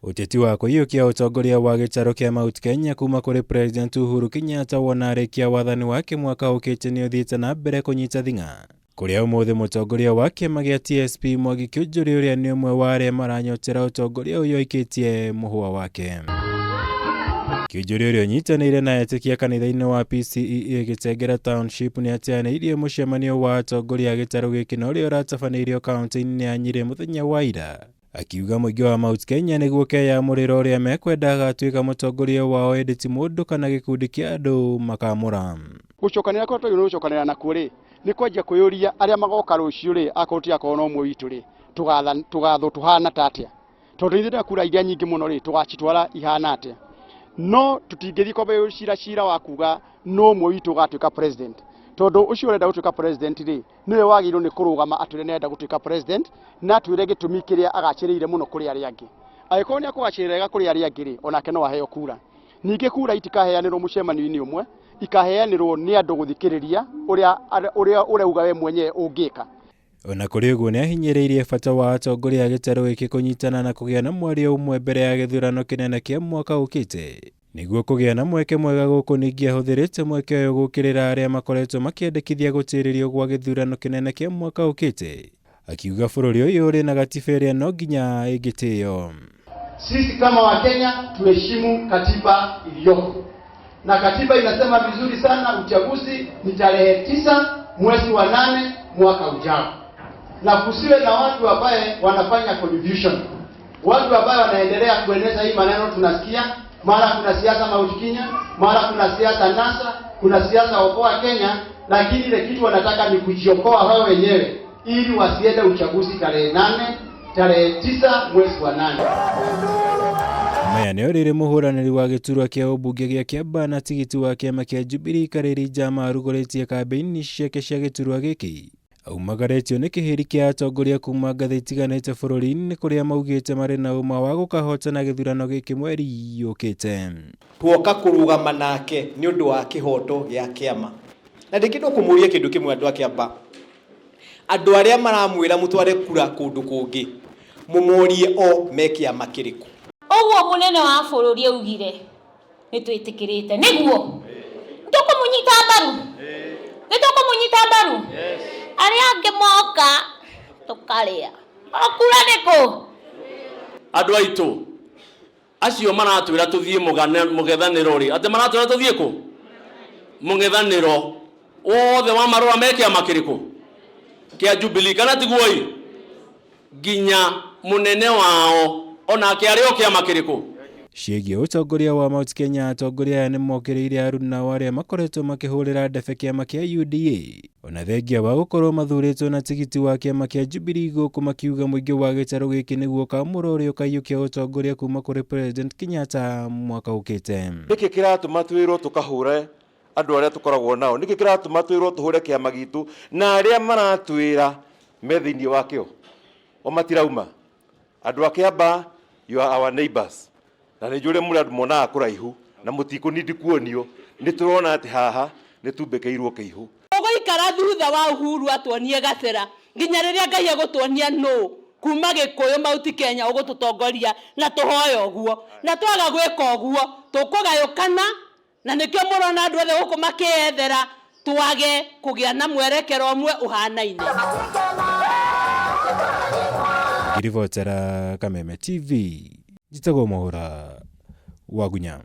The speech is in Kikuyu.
Ũteti wa kũiyũkia ũtongoria wa gĩtarũ kĩa Mount Kenya kuma kũrĩ President Uhuru Kenyatta wona arĩkia wathani wake mwaka ũkĩte nĩ ũthiĩte na mbere kũnyita thing'a. Kũrĩa ũmũthĩ mũtongoria wa kĩama gĩa TSP Mwangi Kĩũnjũri ũrĩa nĩ ũmwe wa arĩa maranyotera ũtongoria ũyũ aikĩtie mũhũa wake. Kĩũnjũri ũrĩa ũnyitanĩire na etĩkia kanitha-inĩ wa PCEA Gĩtengera Township nĩ ateanĩirie mũcemanio wa atongoria a gĩtarũ gĩkĩ na ũrĩa ũratabanĩirio kaunti-inĩ ya Nyĩrĩ mũthenya wa ira. Akiuga mũingĩ wa Mount Kenya nĩguo ũkeyamũrĩra ũrĩa mekwenda agatuĩka mũtongoria wao ĩndĩ ti mũndũ kana gĩkundi kĩa andũ makamũra. Gũcokanĩrĩra kũrĩa twagĩrĩirwo nĩ gũcokanĩrĩra nakuo rĩ, nĩ kwanjia kwĩyũria arĩa magoka rũciũ rĩ, akorwo tũtigakorwo na ũmwe witũ rĩ, tũgathwo tũhana ta atĩa? Tondũ ithuĩ na kura iria nyingĩ mũno rĩ, tũgacitwara ihana atĩa? No tũtingĩthiĩ kwambĩrĩria cira cira wa kuga no ũmwe witũ ũgatuĩka president, tondũ ũcio ũrenda gũtuĩka president rĩ, nĩwe wagĩrĩirwo nĩ kũrũgama atwĩre nĩ arenda gũtuĩka president na atwĩre gĩtũmi kĩrĩa agacĩrĩire mũno kũrĩ arĩa angĩ. Angĩkorwo nĩ akũgacĩrĩra wega kũrĩ arĩa angĩ rĩ, onake no aheo kura. Ningĩ kura itikaheanĩrwo mũcemanio-inĩ ũmwe, ikaheanĩrwo nĩ andũ gũthikĩrĩria ũrĩa ũrĩa ũrauga we mwenyewe ũngĩka. Ona kũrĩ ũguo nĩ ahinyĩrĩirie bata wa atongoria a gĩtarũ gĩkĩ kũnyitana na kũgĩa na mwario ũmwe mbere ya gĩthurano kĩnene kĩa mwaka ũkĩte. Nĩguo kũgĩa na mweke mwega gũkũ ningĩ ahũthĩrĩte mweke ũyũ gũkĩrĩra arĩa makoretwo makĩendekithia gũtĩrĩrio gwa gĩthurano kĩnene kĩa mwaka ũkĩte, akiuga bũrũri ũyũ ũrĩ na gatiba ĩrĩa no nginya ĩngĩtĩo. Sisi kama Wakenya tuheshimu katiba iliyoko, na katiba inasema vizuri sana, uchaguzi ni tarehe 9 mwezi wa 8 mwaka ujao, na kusiwe na watu ambaye wanafanya confusion, watu ambaye wanaendelea kueneza hii maneno. Tunasikia mara kuna siasa Mount Kenya, mara kuna siasa NASA, kuna siasa Okoa Kenya, lakini ile kitu wanataka ni kujiokoa wao wenyewe ili wasiende uchaguzi tarehe 8 tarehe 9 mwezi wa 8. Maya nĩo rĩrĩ mũhũranĩri wa gĩturwa kĩa ũmbunge gĩa Kĩambaa na tigiti wa kĩama kĩa Jubilee Karĩri Njama arugũrĩtie kambĩini ciake cia gĩturwa gĩkĩ aumagarĩtio nĩ kĩhĩri kĩa atongoria kuma ngathĩ itiganĩte bũrũri-inĩ kũrĩa maugĩte marĩ na ũma wa gũkahotana gĩthurano gĩkĩ mweri ũkĩte. Tuoka kũrũgama nake nĩ ũndũ wa kĩhoto gĩa kĩama. Na ndĩkĩndwo kũmũria kĩndũ kĩmwe andũ a Kĩambaa. Andũ arĩa maramwĩra mũtware kura kũndũ kũngĩ, mũmorie o me kĩama kĩrĩkũ. Ũguo mũnene wa bũrũri augire nĩ twĩtĩkĩrĩte nĩguo nĩtũkũmũnyita mbaru, nĩtũkũmũnyita mbaru. Arĩa angĩ moka tũkarĩa okura nĩkũ. Andũ aitũ acio maratwĩra tũthiĩ mũng'ethanĩro rĩ, atĩ maratwĩra tũthiĩ kũ mũng'ethanĩro wothe wa marũa me kĩama kĩrĩkũ kĩa Jubilee kana tiguo ĩ, nginya mũnene wao onake arĩ o kĩama kĩrĩkũ. Ciĩgiĩ ũtongoria wa Mount Kenya, atongoria aya nĩ mokĩrĩire aruna arĩa makoretwo makĩhũrĩra ndebe kĩama kĩa UDA ona thengia wa gũkorwo mathurĩtwo na tigiti wa kĩama kĩa Jubilee gũkũ makiuga mũingĩ wa gĩtarũ gĩkĩ nĩguo ũkamũra ũrĩa ũkaiyũkia ũtongoria kuma kũrĩ President Kenyatta mwaka ũkĩte. Nĩkĩ kĩratũma twĩrwo tũkahũre andũ arĩa tũkoragwo nao? Nĩkĩ kĩratũma twĩrwo tũhũre kĩama gitũ na arĩa maratwĩra me thĩinĩ wakĩo o matirauma? Andũ a Kĩambaa, you are our neighbors. Na nĩ njũĩ mũrĩ andũ monaga kũraihu na mũtikũnindi kuonio, nĩ tũrona atĩ haha nĩ tumbĩkĩirwo kĩihũ. Tũgũikara thutha wa Uhuru atuonie gacĩra nginya rĩrĩa Ngai egũtuonia nũ kuma Gĩkũyũ Mount Kenya ũgũtũtongoria, na tũhoe ũguo, na twaga gwĩka ũguo tũkũgayũkana, na nĩkĩo mũrona andũ othe gũkũ makĩyethera twage kũgĩa na mwerekero ũmwe ũhanaine. Ngĩribotera Kameme TV, njĩtagwo Mũhũra wa Gunya.